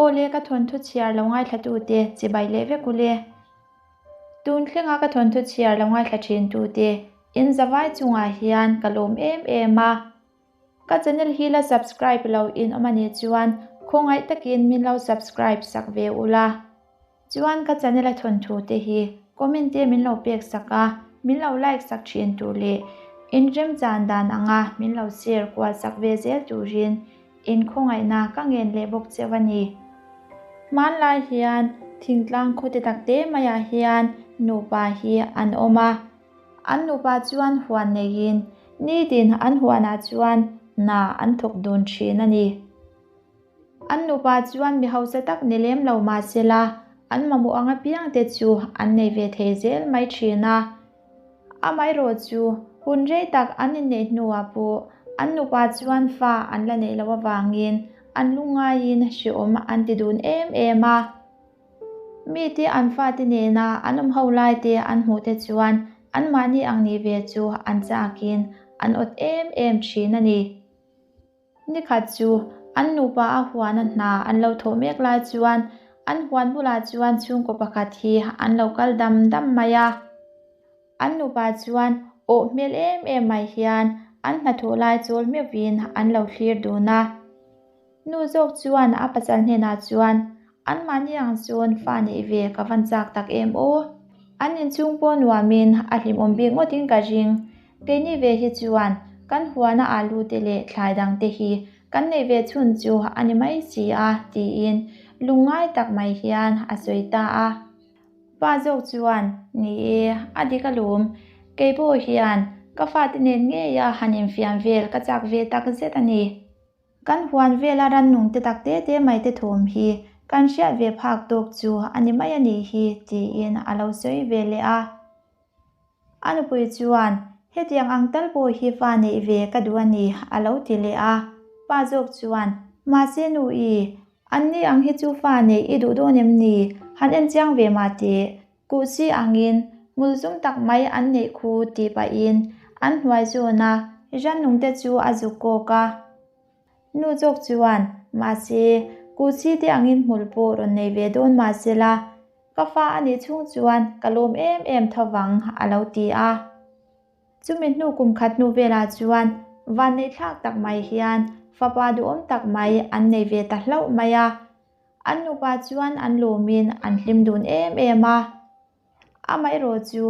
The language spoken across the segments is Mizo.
Aw le ka thawnthu chhiar lo ngaithla tute chibai leh vek u le. Tun thlenga ka thawnthu chhiar lo ngaithla thin tute in zavai chungah hian ka lawm em em a. Ka channel hi la subscribe lo in awm a nih chuan khawngaih takin min lo subscribe sak ve ula. Chuan ka channel a thawnthu te hi comment te min lo pek sak a, min lo like sak thin tur leh in remchan dan anga min lo share kual sak ve zel turin in khawngaihna ka ngen leh bawk cheu a ni. Hmanlai hian thingtlang khaw te tak te maiah hian nupa hi an awm a. An nupa chuan huan neiin nitin an huanah chuan hna an thawk dun thin a ni. An nupa chuan mi hausa tak ni lem lo mah sela, an mamawh ang apiang te chu an nei ve thei zel mai thin a. Amaherawh chu hun rei tak an inneih hnuah pawh an nupa chuan fa an la neih loh avangin an lungngaiin hreawm an ti dun em em a. Mite an fate nena an awm ho lai te an hmuh te chuan anmahni ang nih ve chu an chakin an awt em em thin a ni. Nikhat chu an nupa a huana hna an lo thawh mek lai chuan an huan bulah chuan chhungkaw pakhat hi an lo kal dam dam mai a. An nupa chuan awh hmel em em mai hian an hnathawh lai chawl meuhvin an lo thlir dun a. Nu zawk chuan a pasal hnenah chuan, Anmahni ang chuan fa neih ve ka van chak tak em aw. An inchhung pawh nuamin a hlimawm bik ngawtin ka ring. Keini ve hi chuan kan huana alu te leh thlai dang te hi kan neih ve chhun chu a ni mai si a, tiin lungngai tak mai hian a sawi ta a. Pa zawk chuan, Ni e, a dik alawm. Kei pawh hian ka fate nen ngeia han infiam vel ka chak ve tak zet a ni. Kan huan vela rannung te tak te te mai te thawm hi kan hriat ve phak tawk chu a ni mai a nih hi, tiin a lo sawi ve leh a. A nupui chuan, Hetiang ang tal pawh hi fa neih ve ka duh a ni, a lo ti leh a. Pa zawk chuan, Mahse nu i, anni ang hi chu fa neih i duh dawn em ni? Han en chiang ve mah teh. Kuhsi angin hmul zum tak mai an neih khu tih pahin an hnuai zawn a, Rannung te chu a zuk kawk a. Nu zawk chuan, Mahse, kuhsi te angin hmul pawh rawn nei ve dawn mah sela, ka fa a nih chhung chuan ka lawm em em tho vang, a lo ti a. Chumi hnu kum khat hnu velah chuan vanneihthlak tak mai hian fapa duhawm tak mai an nei ve ta hlauh mai a. An nupa chuan an lawmin an hlim dun em em a. Amaherawh chu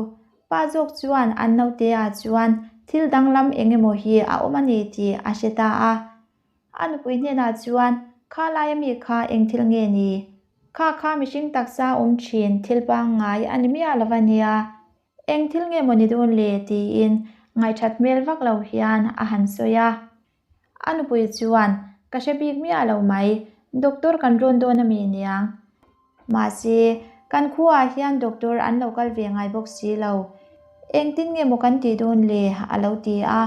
pa zawk chuan an naute ah chuan thil danglam eng emaw hi a awm a ni tih a hre ta a. A nupui hnenah chuan, Kha laia mi kha eng thil nge ni? Kha kha mihring taksa awm thin thil pangngai a ni miah lo va nia. Eng thil nge maw ni dawn le? tiin ngaihthat hmel vak lo hian a han sawi a. A nupui chuan, Ka hre bik miah lo mai, doctor kan rawn dawn a mi niang. Mahse, kan khuaah hian doctor an lo kal ve ngai bawk si lo. Engtin nge maw kan tih dawn le? a lo ti a.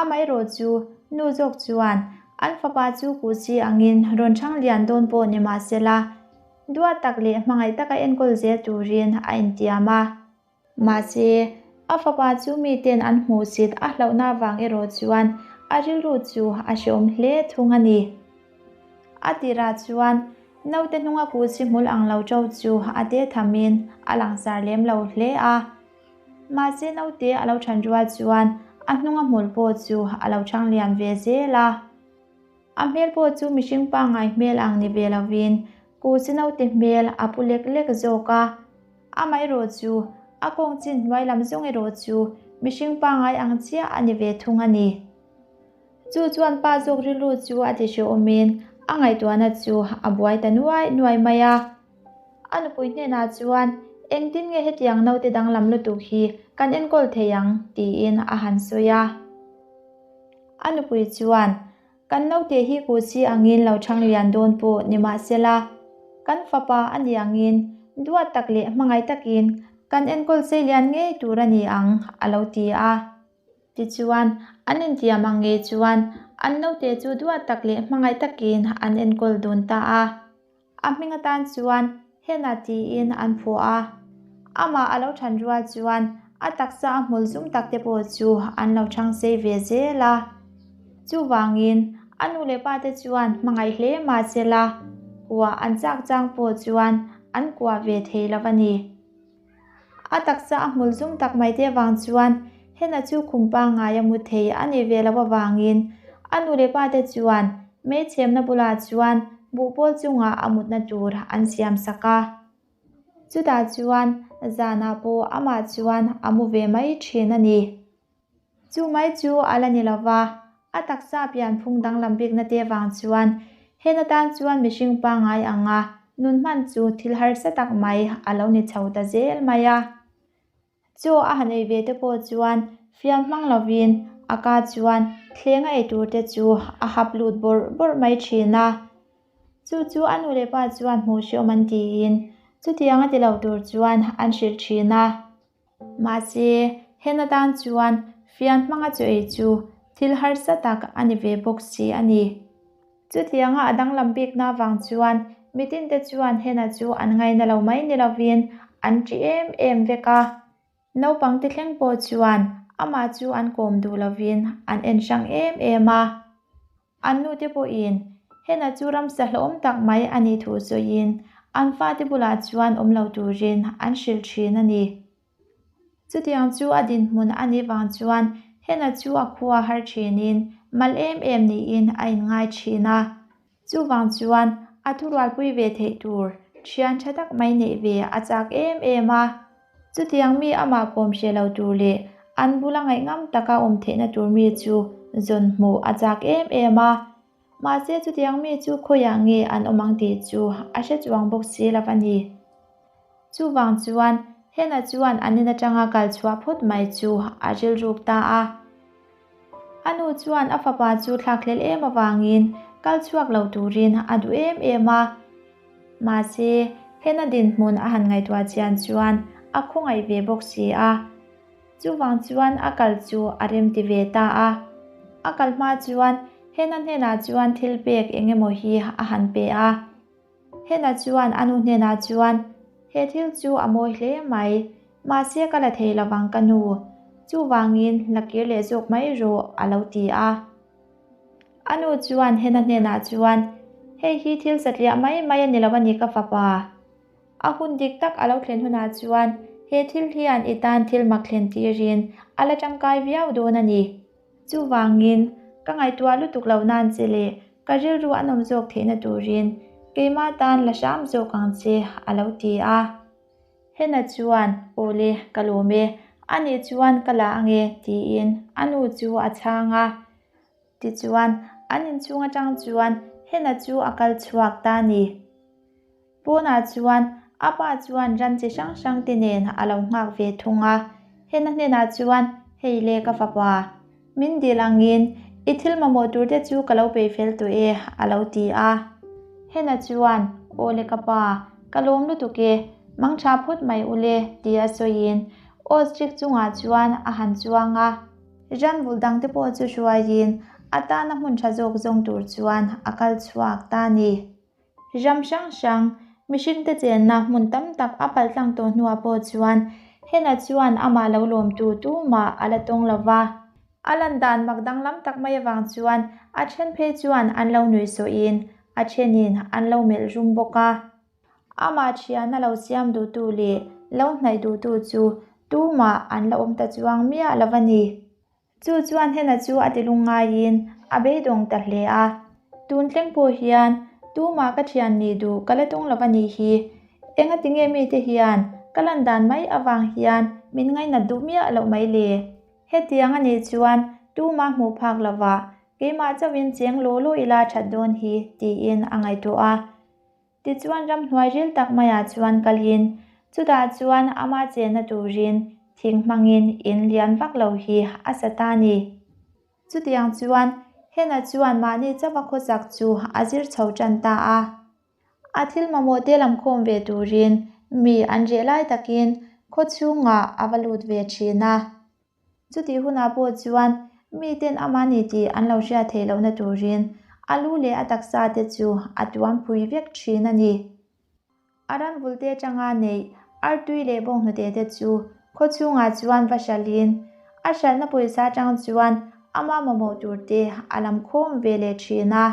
Amaherawh chu, nu zawk chuan, An fapa chu kuhsi angin rawn chhang lian dawn pawh ni mah sela, duat tak leh hmangaih taka enkawl zel turin a intiam a. Mahse, a fapa chu miten an hmuhsit a hlauhna avang erawh chuan a rilru chu a hreawm hle thung a ni. A tirah chuan naute hnunga kuhsi hmul ang lo ṭo chu a te thamin a langsar lem lo hle a. Mahse, naute a lo ṭhan rual chuan a hnunga hmul pawh chu a lo ṭhang lian ve zel a. A hmel pawh chu mihring pangngai hmel ang ni ve lovin kuhsi naute hmel a pu lek lek zawk a. Amaherawh chu, a kawng chin hnuai lam zawng erawh chu mihring pangngai ang chiah a ni ve thung a ni. Chu chuan pa zawk rilru chu a ti hrehawmin a ngaihtuahna chu a buai ta nuai nuai mai a. A nupui hnenah chuan, Engtin nge hetiang naute danglam lutuk hi kan enkawl thei ang? tiin a han sawi a. A nupui chuan, Kan naute hi kuhsi angin lo chhang lian dawn pawh ni mah sela, kan fapa a ni angin duat tak leh hmangaih takin kan enkawl sei lian ngei tur a ni ang, a lo ti a. Tichuan, an intiam ang ngei chuan an naute chu duat tak leh hmangaih takin an enkawl dun ta a. A hming atan chuan Hena tiin an phuah a, amah a lo than rual chuan a taksa a hmul zum tak te pawh chu an lo thang sei ve zel a. Chuvangin a nu leh pa te chuan hmangaih hle mah se la. Kuah an chak chang pawh chuan an kuah ve thei lo a ni. A taksa a hmul zum tak mai te avang chuan Hena chu khum pangngai a mu thei a nih ve loh avangin a nu leh pa te chuan meichhemna bulah chuan buhpawl chungah a mutna tur an siam sak a. Chutah chuan zanah pawh amah chuan a mu ve mai thin a ni. Chu mai chu a la ni lo va, a taksa pianphung danglam bikna te vang chuan hen atan chuan mihring pangngai anga nun hman chu thil harsa tak mai a lo ni chho ta zel mai a. Chaw a han ei ve te pawh chuan fiam hmang lovin a ka chuan thleng a ei tur te chu a hap lut bawrh bawrh mai thin a. Chu chu a nu leh pa chuan hmuh hreawm an tiin chutiang a ti lo tur chuan an hrilh thin a. Mahse, hen atan chuan fian hmanga chaw ei chu thil harsa tak a ni ve bawk si a ni. Chutianga a danglam bikna avang chuan mitinte chuan hena chu an ngaina lo mai ni lovin an ṭi em em vek a. Naupangte thleng pawh chuan amah chu an kawm duh lovin an en hrang em em a. An nute pawhin hena chu ramsa hlauhawm tak mai a nih thu sawiin an fate bulah chuan awm lo turin an hrilh thin a ni. Chutiang chu a dinhmun a nih vang chuan hena chu a khua har thinin mal em em niin a inngai thin a. Chuvang chuan a thurualpui ve theih tur thian tha tak mai neih ve a chak em em a. Chutiang mi amah kawm hre lo tur leh an bula ngaihngam taka awm theihna tur mi chu zawn hmuh a chak em em a. Mahse chutiang mi chu khawiah nge an awm ang tih chu a hre chuang bawk si lo a ni. Chuvang chuan Hena chuan an in atanga kal chhuah phawt mai chu a rilruk ta a. A nu chuan a fapa chu thlakhlelh em avangin kal chhuak lo turin a duh em em a. Mahse, hena dinhmun a han ngaihtuah chian chuan a khawngaih ve bawk si a. Chuvang chuan a kal chu a remti ve ta a. A kal hma chuan hena hnenah chuan thil pek eng emaw hi a han pe a. Hena chuan a nu hnenah chuan, He thil chu a mawi hle mai, mahse ka la thei lovang ka nu. Chuvangin la kir leh zawk mai rawh, a lo ti a. A nu chuan Hena hnenah chuan, Hei hi thil satliah mai mai a ni lo a ni ka fapa. A hun dik tak a lo thlen hunah chuan he thil hian i tan thil mak thlen tirin a la tangkai viau dawn a ni. Chuvangin, ka ngaihtuah lutuk loh nan che leh ka rilru a nawm zawk theihna turin keimah tan la hram zawk ang che, a lo ti a. Hena chuan, Awle, ka lawm e, anih chuan ka la ange, tiin a nu chu a chhang a. Tichuan, an inchhung atang chuan Hena chu a kal chhuak ta a ni. Pawnah chuan a pa chuan ran chi hrang hrang te nen a lo nghak ve thung a, hena hnenah chuan, Hei le ka fapa, min dil angin i thil mamawh tur te chu ka lo peih fel tawh e, a lo ti a. Hena chuan, Aw le ka pa, ka lawm lutuk e, mang tha phawt mai u le, ti a sawiin ostrich chungah chuan a han chuang a. Ran vul dang te pawh chu hruaiin a tana hmun tha zawk zawng tur chuan a kal chhuak ta a ni. Ram hrang hrang, mihringte chenna hmun tam tak a paltlang tawh hnuah pawh chuan Hena chuan amah lo lawmtu tumah a la tawng lo va. A lan dan mak danglam tak mai avang chuan a then phei chuan an lo nuih sawhin a thenin an lo melh rum bawk a. Amah thiana lo siam duhtu leh lo hnaih duhtu chu tumah an la awm ta chuang miah lo a ni. Chu chuan Hena chu a ti lungngaiin a beidawng ta hle a. Tun thleng pawh hian tumah ka thian nih duh ka la tung lo a nih hi. Engati nge mite hian ka lan dan mai avang hian min ngainat duh miah loh mai le? Hetiang a nih chuan tumah hmuh phak lova keimah chauhin cheng law law ila that dawn hi tiin a ngaihtuah a. Tichuan ramhnuai ril tak maiah chuan kalin chutah chuan ama chenna turin thing hmangin in lian vak lo hi a sa ta a ni. Chutiang chuan Hena chuan mahni chauha khawsak chu a zir chho tan ta a. A thil mamawh te lam khawm ve turin mi an reh lai takin khaw chhungah a va lut ve thin a. Chutih hunah pawh chuan miten amah ni tih an lo hriat theih lohna turin a lu leh a taksa te chu a tuam phui vek thin a ni. A ram vulte atanga neih artui leh bawnghnute te chu khaw chhungah chuan va hralhin a hralhna pawisa atang chuan ama mamawh tur te a lam khawm ve leh thin a.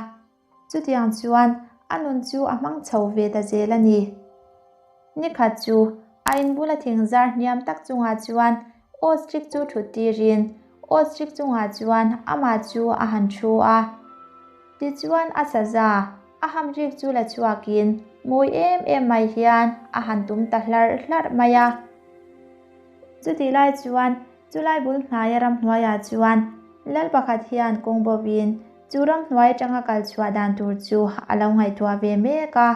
Chutiang chuan a nun chu a hmang chho ve ta zel a ni. Nikhat chu a inbula thing zar hniam tak chungah chuan ostrich chu thut tirin ostrich chungah chuan amah chu a han thu a. Tichuan a saza a hamrik chu la chhuakin mawi em em mai hian a han tum ta hlarh hlarh mai a. Chutih lai chuan chulai bul hnaia ramhnuaiah chuan lal pakhat hian kawng bovin chu ramhnuai atanga kal chhuah dan tur chu a lo ngaihtuah ve mek a.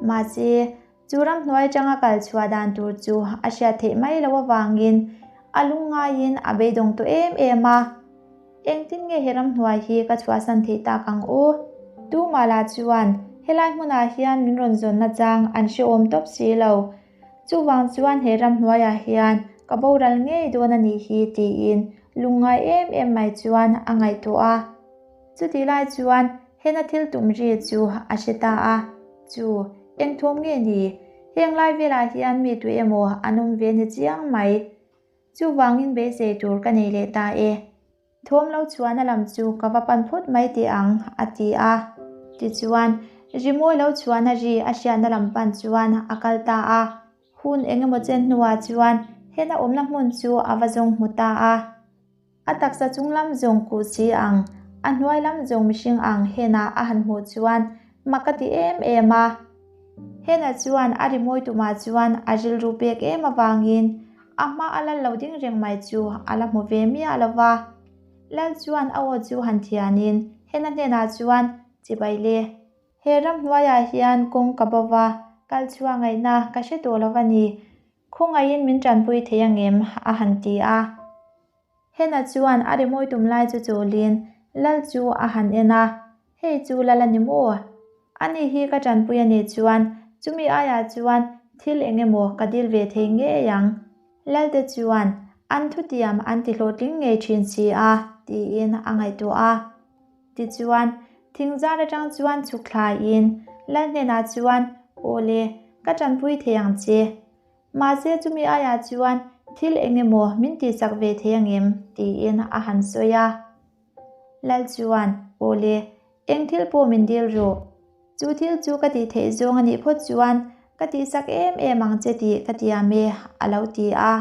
Mahse, chu ramhnuai atanga kal chhuah dan tur chu a hriat theih mai loh avangin a lungngaiin a beidawng tawh em em a. Engtin nge he ramhnuai hi ka chhuahsan theih tak ang u? Tumah lah chuan helai hmunah hian min rawn zawnna chang an hrehawm tawp si lo. Chuvang chuan he ramhnuaiah hian ka boral ngei dawn a nih hi tiin lungngai em em mai chuan a ngaihtuah a. Chutih lai chuan hena thil tum ri chu a hre ta a, Chu, eng thawm nge ni? Heng lai velah hian mi tu emaw an awm ve ni chiang mai. Chuvangin beisei tur ka nei leh ta e. Thawm lo chhuahna lam chu ka va pan phawt mai teh ang, a ti a. Tichuan, rimawi lo chhuahna ri a hriatna lam pan chuan a kal ta a. Hun eng emaw chen hnuah chuan hena awmna hmun chu a va zawng hmu ta a. A taksa chung lam zawng kuh si ang, a hnuai lam zawng mihring ang hena a han hmuh chuan mak a ti em em a. Hena chuan a rimawi tumah chuan a rilru pek em avangin a hma a lal lo ding reng mai chu a la hmu ve miah lo va. Lal chuan a aw chu han thianin Hena hnenah chuan, Chibai le. He ramhnuaiah hian kawng ka bo va, kal chhuah ngaihna ka hre tawh lo va ni. Khawngaihin min tanpui thei angem? a han ti a. Hena chuan a rimawi tum lai chu chawlin Lal chu a han en a, Hei chu Lal a ni maw? Ani hi ka tanpui a nih chuan chumi aiah chuan thil eng emaw ka dil ve thei ngei ang. Lalte chuan an thutiam an ti hlawhtling ngei thin si a, tiin a ngaihtuah a. Tichuan, thingzar atang chuan chhuk thlaiin Lal hnenah chuan, Aw le, ka tanpui thei ang che. Mahse chumi aiah chuan thil eng emaw min tihsak ve thei angem? tiin a han sawi a. Lal chuan, Aw le, eng thil pawh min dil rawh. Chu thil chu ka tih theih zawng a nih phawt chuan ka tihsak em em ang che tih ka tiam e, a lo ti a.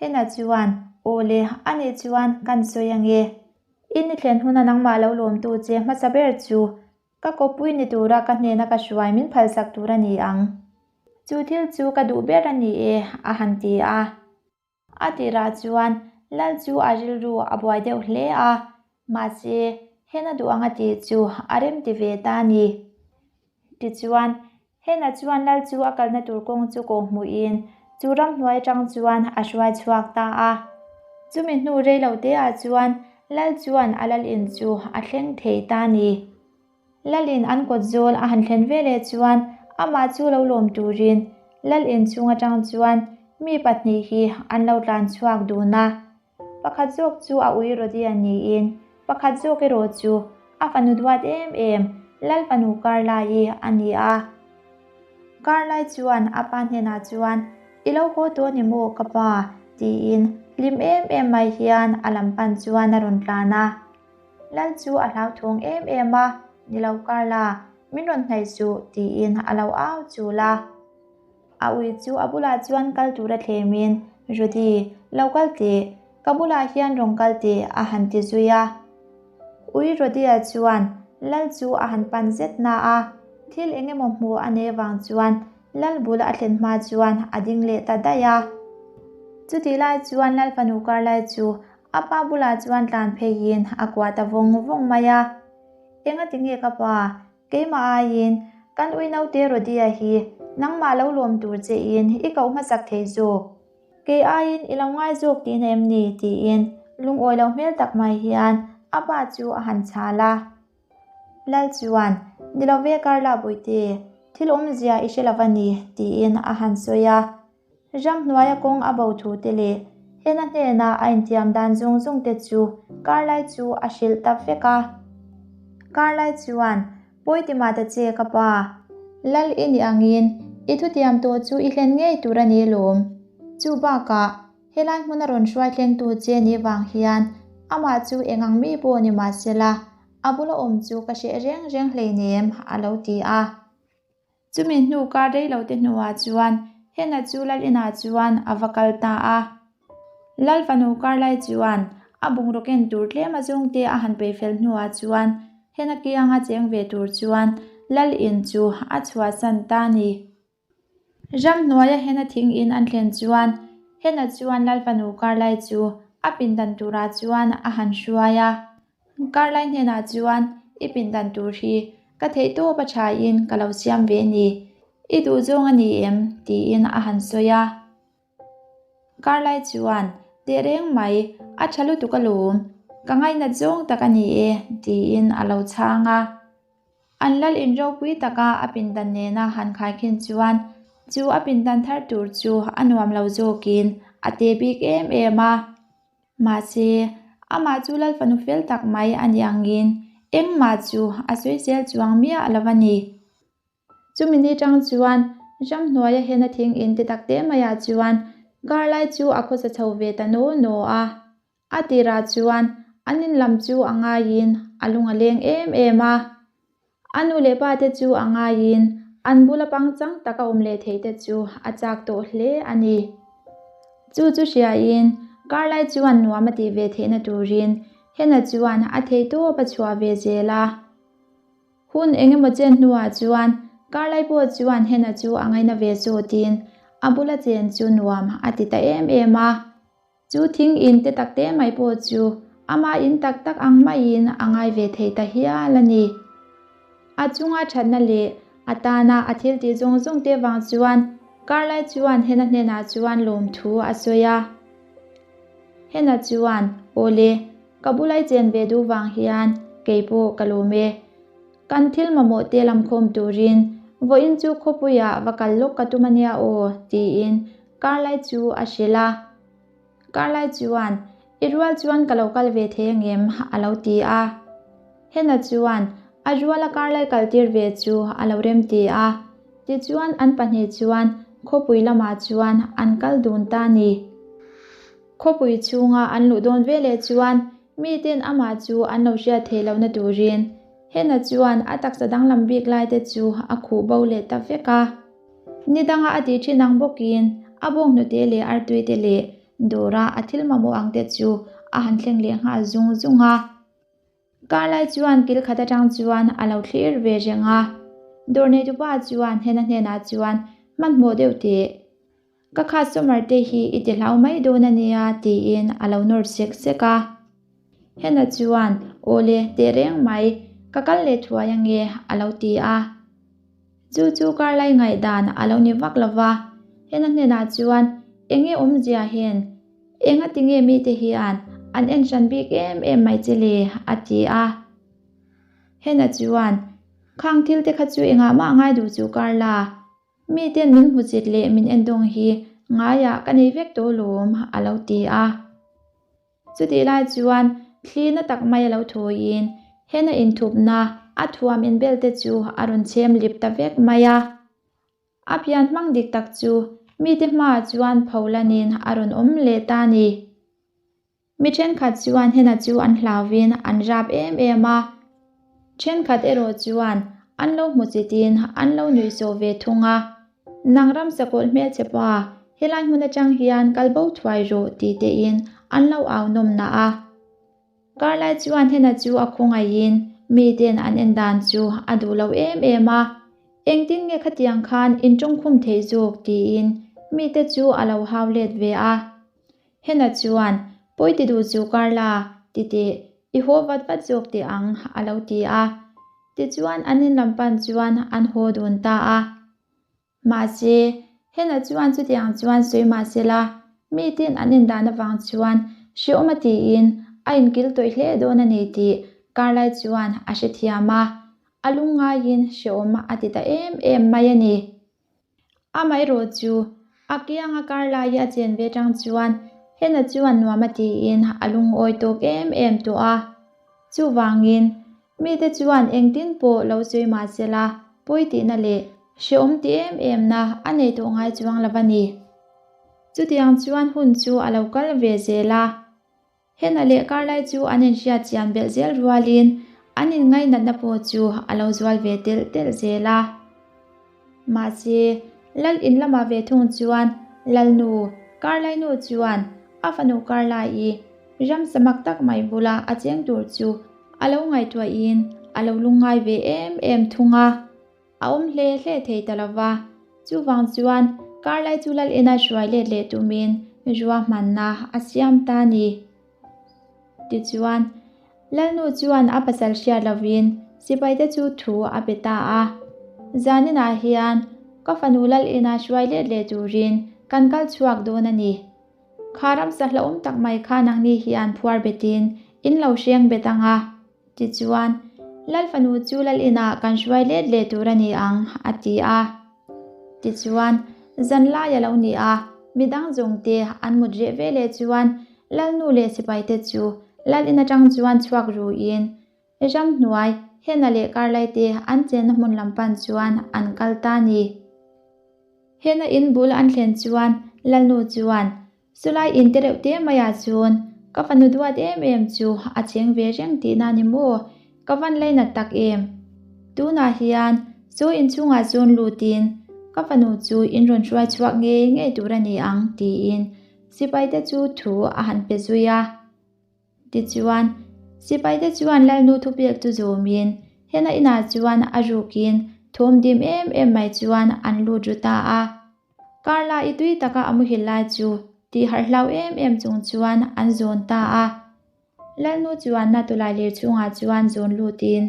Hena chuan, Aw le, a nih chuan kan sawi ange. I ni thlen huna nangmah lo lawmtu che hmasa ber chu Ka kawppui ni tura ka hnena ka hruai min phalsak tur a ni ang. Chu thil chu ka duh ber a ni e, a han ti a. A tirah chuan Lal chu a rilru a buai deuh hle a, mahse hena duh ang a tih chu a remti ve ta a ni. Tichuan, Hena chuan Lal chu a kalna tur kawng chu kawh hmuhin chu ramhnuai atang chuan a hruai chhuak ta a. Chumi hnu rei lo te ah chuan Lal chuan a lal in chu a thleng thei ta a ni. Lal in an kawt zawl a han thlen veleh chuan amah chu lo lawm turin Lal in chhung atang chuan mi pahnih hi an lo tlan chhuak dun a. Pakhat zawk chu a ui Rodia niin pakhat zawk erawh chu a fanu duat em em Lal fanu Karlai-i a ni a. Karlai chuan a pa hnenah chuan, I lo haw tawh ni maw ka pa? tiin hlim em em mai hian a lam pan chuan a rawn tlan a. Lal chu a hlauthawng em em a, Ni lo Karla, min rawn hnaih suh tiin a lo au chul a. A ui chu a bulah chuan kal tura thlemin, Rudy, lo kal teh, ka bulah hian rawn kal teh, a han ti zui a. Ui Rudy-a chuan Lal chu a han pan zet na a, thil eng emaw hmuh a nei vang chuan Lal bul a thlen hma chuan a ding leh ta daih a. Chutih lai chuan Lal fanu kar lai chu a pa bulah chuan tlan pheiin a kuah ta vawng vawng mai a. Engati nge ka pa? Keimah aiin, kan ui naute Rodia hi nangmah lo lawm tur che in i koh hmasak thei zawk. Kei aiin i lo ngai zawk tihna em ni? tiin lungawi lo hmel tak mai hian a pa chu a han chhal a. Lal chuan, Ni lo ve Carla Bawihte, thil awmzia i hre lo va ni, tiin a han sawi a. Ramhnuaia kawng a bo thu te leh hena hnena a intiam dan zawng zawng te chu Karlai chu a hrilh ta vek a. Karlai chuan, Pawi ti mah ta che ka pa, Lal i nih angin i thutiam tawh chu i hlen ngei tur a ni lawm. Chu bakah helai hmuna rawn hruai thlengtu che ni vang hian amah chu eng ang mi pawh ni mah sela. A bula awm chu ka hreh reng reng hleinem, a lo ti a. Chumi hnu kar rei lo te hnuah chuan Hena chu Lal inah chuan a va kal ta a. Lal fanu kar lai chuan a bungraw ken tur tlem a zawngte a han peih fel hnuah chuan Hena kianga cheng ve tur chuan Lal in chu a chhuahsan ta a ni. Ramhnuaia Hena thing in an thlen chuan Hena chuan Lal fanu kar lai chu a pindan turah chuan a han hruai a. Karlai hnenah chuan i pindan tur hi ka theih tawp a thain ka lo siam ve ni, i duh zawng a ni em? tiin a han sawi a. Karlai chuan, Teh reng mai, a tha lutuk alawm, ka ngainat zawng tak a ni e, tiin a lo chhang a. An lal in ropui taka a pindan nena han khaikhin chuan chu a pindan thar tur chu a nuam lo zawkin a te bik em em a. Mahse, amah chu Lal fanu fel tak mai a ni angin engmah chu a sawi zel chuang miah lo a ni. Chumi ni tang chuan ramhnuaia hena thing in ti tak te maiah chuan Karlai chu a khawsa chho ve ta naw naw a. A tirah chuan an in lam chu a ngaiin a lung a leng em em a. A nu leh pa te chu a ngaiin an bula pangchang taka awm leh theih te chu a chak tawh hle a ni. Chu chu hriain Karlai chuan nuam a tih ve theihna turin Hena chuan a theihtawp a chhuah ve zel a. Hun eng emaw chen hnuah chuan Karlai pawh chuan Hena chu a ngaina ve zawtin a bula chen chu nuam a ti ta em em a. Chu thing in te tak te mai pawh chu ama in tak tak ang maiin a ngai ve thei ta hial a ni. A chunga thatna leh a tana a thil tih zawng zawng te vang chuan Karlai chuan Hena hnenah chuan lawmthu a sawi a. Hena chuan, Awle, ka bulai chen ve duh vang hian kei pawh ka lawm e. Kan thil mamawh te lamkhawm turin vawiin chu khawpuiah va kal lawk ka tum a nia aw, tiin Karlai chu a hrilh a. Karlai chuan, I rual chuan ka lo kal ve thei angem? a lo ti a. Hena chuan a ruala Karlai kaltir ve chu a lo remti a. Tichuan an pahnih chuan khawpui lamah chuan an kal dun ta a ni. Khawpui chhunga an luh dawn veleh chuan miten amah chu an lo hriat theih lohna turin Hena chuan a taksa danglam bik laite chu a khuh bo leh ta vek a. Ni danga a tih thin ang bawkin a bawnghnute leh artuite leh dawra a thil mamawh ang te chu a han thleng leh nghal zung zung a. Karlai chuan kil khat atang chuan a lo thlir ve reng a. Dawr neitupa chuan Hena hnenah chuan hmanhmawh deuh teh. Ka customer te hi i ti hlau mai dawn a nia tiin a lo nawr sek sek a. Hena chuan Awle teh reng mai, ka kal leh thuai ange a lo ti a. Chu chu Karlai ngaihdan a lo ni vak lo va, Hena hnenah chuan enge awmzia hen, enga tinge mite hian an en hran bik em em mai che le a ti a. Hena chuan Khang thil te kha chu engah mah ngai duh chu Karla, Miten min hmuchit leh min endawng hi ngaiah ka nei vek tawh lawm, a lo ti a. Chutih lai chuan thli na tak mai a lo thawiin hena inthupna a thuam inbel te chu a rawn chhem lip ta vek mai a. A pian hmang dik tak chu mite hmaah chuan pholanin a rawn awm leh ta a ni. Mi thenkhat chuan hena chu an hlauvin an rap em em a, thenkhat erawh chuan an lo hmu chitin an lo nuihsawh ve thung a. Nang ramsa kawlh hmelchhe pa, helai hmun atang hian kal bo thuai rawh ti tein an lo au nawm na a. Karlai chuan hena chu a khawngaihin miten an en dan chu a duh lo em em a, engtin nge khatiang khan in tawngkhum theih zawk tiin mite chu a lo hau let ve a. Hena chuan, Pawi ti duh chu Carla, ti teh, i haw vat vat zawk teh ang, a lo ti a. Tichuan an in lam pan chuan an haw dun ta a. Mahse, Hena chuan chutiang chuan sawi mah sela, miten an indan avang chuan hrehawm a tiin a inkil tawih hle dawn a ni tih Carla chuan a hrethiam a, a lungngaiin hrehawm a ti ta em em mai a ni. Amaherawh chu, a kianga kar lai a chen ve tang chuan Hena chuan nuam a tiin a lungawi tawk em em tawh a. Chuvangin, mite chuan engtin pawh lo sawi mah sela pawi tihna leh hrehawm ti em emna a nei tawh ngai chuang lo a ni. Chutiang chuan hun chu a lo kal ve zel a. Hena leh Karlai chu an inhriat chian belh zel rualin An inngainatna pawh chu a lo zual ve telh telh zel a. Mahse, Lal in lamah ve thung chuan Lalnu, Karlainu chuan a fanu Karlai-i ramsa mak tak mai bula a cheng tur chu a lo ngaihtuahin a lo lungngai ve em em thung a. A awm hle hle thei ta lo va, chuvang chuan Karlai chu Lal ina hruai let leh tumin ruahmanna a siam ta a ni. Tichuan, Lalnu chuan a pasal hriat lovin sipaite chu thu a pe ta a. Zaninah hian ka fanu Lal ina hruai let leh turin kan kal chhuak dawn a ni. Kha ramsa hlauhawm tak mai kha nangni hian phuar betin in lo hreng bet ang a. Tichuan, Lal fanu chu Lal inah kan hruai let leh tur a ni ang, a ti a. Tichuan, zan lai a lo ni a, midang zawngte an mut reh ve leh chuan Lalnu leh sipaite chu Lal in atang chuan chhuak ruin ramhnuai Hena leh Karlaite an chenna hmun lam pan chuan an kal ta a ni. Hena in bul an thlen chuan Lalnu chuan Chulai in te reuh te maiah chuan ka fanu duat em em chu a cheng ve reng tihna a ni maw? Ka van lainat tak em? Tunah hian chaw inchhungah chuan lutin ka fanu chu in rawn hruai chhuak ngei ngei tur a ni ang tiin sipaite chu thu a han pe zui a. Tichuan, sipaite chuan Lalnu thupek chu zawmin hena inah chuan a rukin thawm dim em em mai chuan an lut ru ta a. Karla i tui taka a muhil lai chu tih harh hlau em em chung chuan an zawn ta a. Lalnu chuan na tulai lir chhungah chuan zawn lutin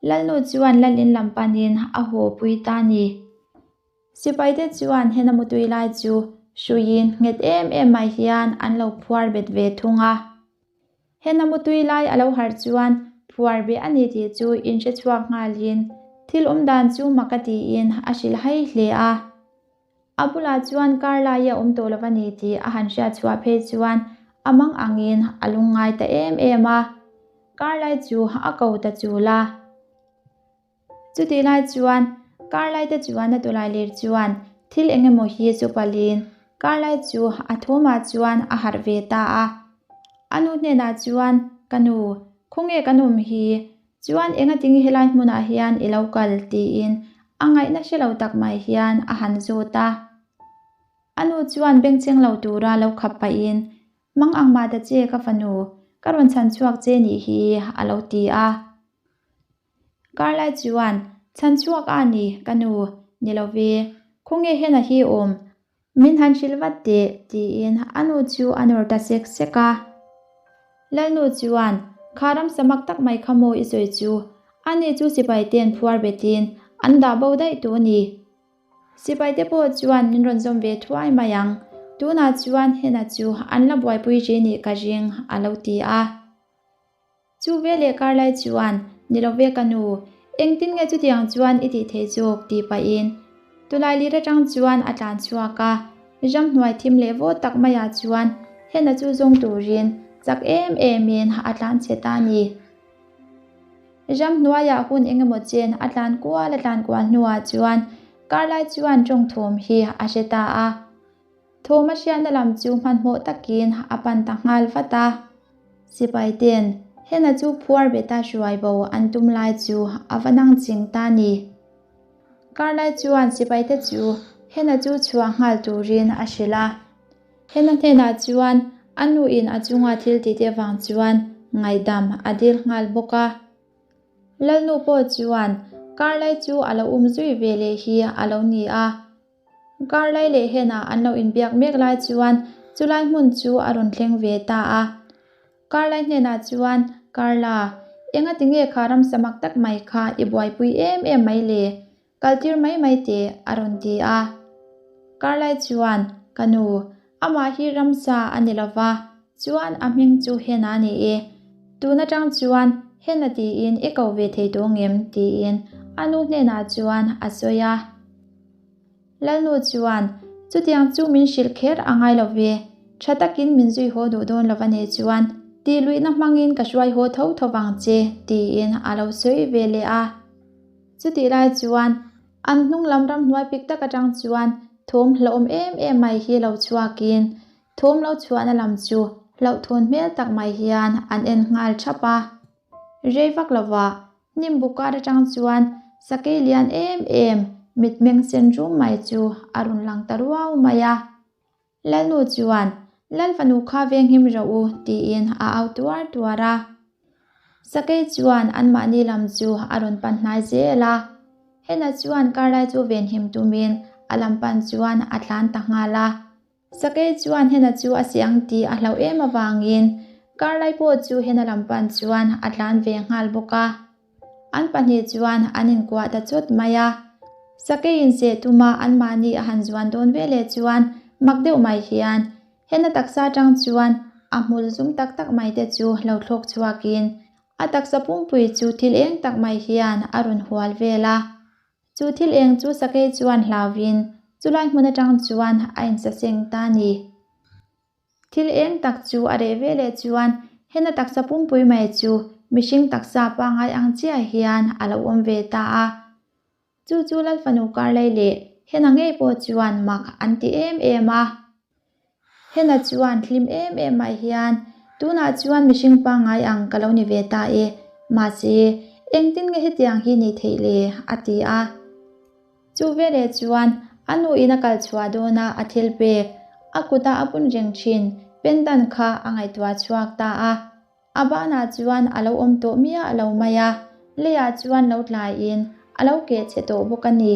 Lalnu chuan Lalin lam panin a haw pui ta ni. Sipaite chuan hena mutui lai chu hruiin nghet em em mai hian an lo phuar bet ve thung a. Hena mutui lai a lo harh chuan phuar beh a ni tih chu inhre chhuak nghalin thil awm dan chu mak a tiin a hrilh hai hle a. A bulah chuan kar lai a awm tawh lo a ni tih a han hriat chhuah phei chuan a mang angin a lungngai ta em em a. Kar lai chu a ko ta chul a. Chutih lai chuan Karlai te chuan a tulai lir chuan thil eng emaw hi chu palin Karlai chu a thawmah chuan a harh ve ta a. A nu hnenah chuan, Ka nu, khawnge kan awm hi? Chuan engatinge helai hmunah hian i lo kal? tiin a ngaihna hre lo tak mai hian a han zawt a. A nu chuan bengchheng lo tura lo khap pahin, Mang ang mah ta che ka fanu, ka rawn chhan chhuak che nih hi, a lo ti a. Karlai chuan, Chhan chhuak a ni, ka nu, ni lo ve, khawnge hena hi awm, min han hrilh vat teh, tiin a nu chu a nawr ta sek sek a. Lalnu chuan, Kha ramsa mak tak mai kha maw i sawi chu, ani chu sipai ten phuar betin an dah bo daih tawh a ni. Sipai te pawh chuan min rawn zawm ve thuai mai ang, tunah chuan hena chu an la buaipui ri nih ka ring, a lo ti a. Chu veleh Karlai chuan, Ni lo ve ka nu, engtin nge chutiang chuan i tih thei zawk? tih pahin Tulai lir atang chuan a tlan chhuak a, ramhnuai thim leh vawt tak maiah chuan Hena chu zawng turin chak em emin a tlan chhe ta a ni. Ramhnuaiah hun engemaw chen a tlan kual a tlan kual hnuah chuan Karlai chuan tawngthawm hi a hre ta a. Thawm a hriatna lam chu hmanhmawh takin a pan ta nghal vat a. Sipai ten Hena chu phuar beta hruai bo an tum lai chu a va nang ching ta ni. Karlai chuan sipai te chu Hena chu chhuah nghal turin a hrilh a. Hena hnenah chuan a nuin a chunga thil tih te vang chuan ngaihdam a dil nghal bawk a. Lalnu pawh chuan Karlai chu a lo um zui ve leh hi a lo ni a. Karlai leh Hena an lo inbiak mek lai chuan chulai hmun chu a rawn thleng ve ta a. Karlai hnenah chuan, Karla, enga tinge kha ramsa mak tak mai kha i buaipui em em mai le? Kaltir mai mai teh, a rawn ti a. Karlai chuan, Ka nu, amah hi ramsa a ni lova, chuan a hming chu Hena a ni e. Tun atang chuan Hena tiin i ko ve thei tawh ngem? tiin a nu hnenah chuan a sawi a. Lalnu chuan, Chutiang chu min hrilh kher a ngai lo ve, tha takin min zui haw duh dawn lo a nih chuan tih luihna hmangin ka hruai haw tho tho vang che, tiin a lo sawi ve leh a. Chutih lai chuan an hnung lam ramhnuai pik tak atang chuan thawm hlauhawm em em mai hi lo chhuakin thawm lo chhuahna lam chu hlauhthawn hmel tak mai hian an en nghal thap a. Rei vak lova. Hnim bu kar atang chuan sakei lian em em mitmeng sen rum mai chu a rawn lang ta ruau mai a. Lalnu chuan, Lal fanu kha venghim rawh u, tiin a au tuar tuar a. Sakei chuan anmahni lam chu a rawn pan hnai zel a. Hena chuan karlai chu venhim tumin a lam pan chuan a tlan ta nghal a. Sakei chuan Hena chu a siang tih a hlauh em avangin karlai pawh chu Hena lam pan chuan a tlan ve nghal bawk a. An pahnih chuan an inkuah ta chawt mai a. Sakei inseh tuma anmahni a han zuan dawn ve leh chuan mak deuh mai hian Hena taksa atang chuan a hmul zum tak tak mai te chu lo thlawk chhuakin a taksa pumpui chu thil eng tak mai hian a rawn hual vel a. Chu thil eng chu sakei chuan hlauvin chulai hmun atang chuan a insaseng ta a ni. Thil eng tak chu a reh ve leh chuan hena taksa pumpui mai chu mihring taksa pangngai ang chiah hian a lo awm ve ta a. Chu chu Lalfanu Karlei leh Hena ngei pawh chuan mak an ti em em a. Hena chuan hlim em em mai hian, Tunah chuan mihring pangngai ang ka lo ni ve ta e, mahse engtin nge hetiang hi nih theih le? a ti a. Chu veleh chuan a nuin a kal chhuah dawna a thil pek, a kuta a bun reng thin pendant kha a ngaihtuah chhuak ta a. A banah chuan a lo awm tawh miah lo mai a, leiah chuan lo tlaiin a lo keh chhe tawh bawk a ni.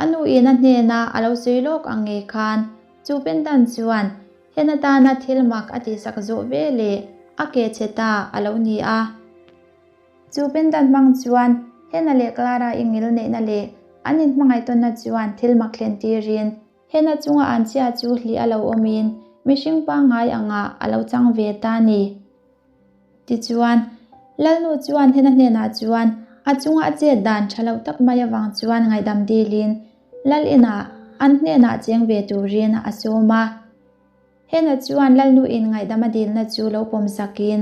A nuin a hnena a lo sawi lawk ang ngei khan chu pendant chuan hen atana thil mak a tihsak zawh veleh a keh chhe ta a lo ni a. Chu pendant hmang chuan Hena leh Clara i ngil neihna leh an inhmangaihtawnna chuan thil mak thlen tirin Hena chunga an chhia chu hlih a lo awmin mihring pangngai angah a lo chang ve ta a ni. Tichuan, Lalnu chuan Hena hnenah chuan a chunga a chet dan tha lo tak mai avang chuan ngaihdam dilin Lal inah an hnenah cheng ve turin a sawm a. Hena chuan Lalnuin ngaihdam a dilna chu lo pawm sakin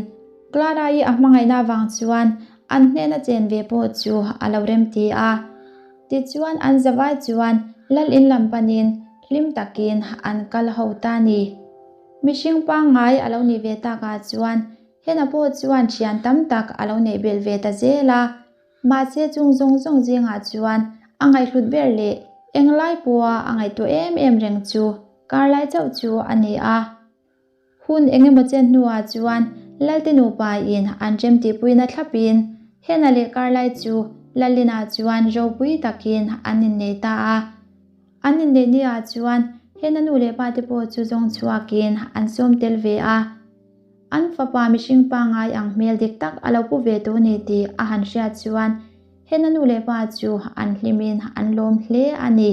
Clara-i a hmangaihna avang chuan an hnena chen ve pawh chu a lo remti a. Tichuan an zavai chuan Lal in lam panin hlim takin an kal ho ta ni. Mihring pangngai a lo nih ve takah chuan Hena pawh chuan thian tam tak a lo neih belh ve ta zel a. Mahse chung zawng zawng zingah chuan a ngaihhlut ber leh englai pawha a ngaihtuah em em reng chu karlai chauh chu a ni a. Hun engemaw chen hnuah chuan Lalte nupain an remtihpuina thlapin Hena leh karlai chu Lalina chuan ropui takin an innei ta a. An inneih niah chuan Hena nu leh pate pawh chu zawng chhuakin an sawm tel ve a. An fapa mihring pangngai ang hmel dik tak a lo pu ve tawh ni tih a han hriat chuan Hena nu leh pa chu an hlimin an lawm hle a ni.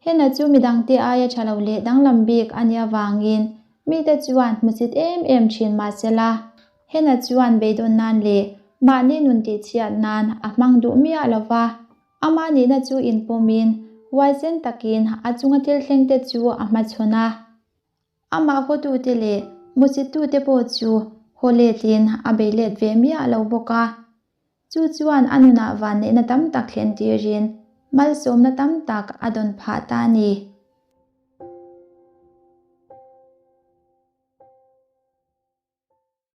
Hena chu midangte aia tha lo leh danglam bik a nih avangin mite chuan hmusit em em thin mahsela Hena chuan beidawn nan leh mahni nun tihchhiat nan a hmang duh miah lo va. Amah nihna chu inpawmin huaisen takin a chunga thil thlengte chu a hmachhawn a. Amah hawtute leh hmusittute pawh chu haw letin a bei let ve miah lo bawk a. Chu chuan a nunah vanneihna tam tak thlen tirin malsawmna tam tak a dawn phah ta a ni.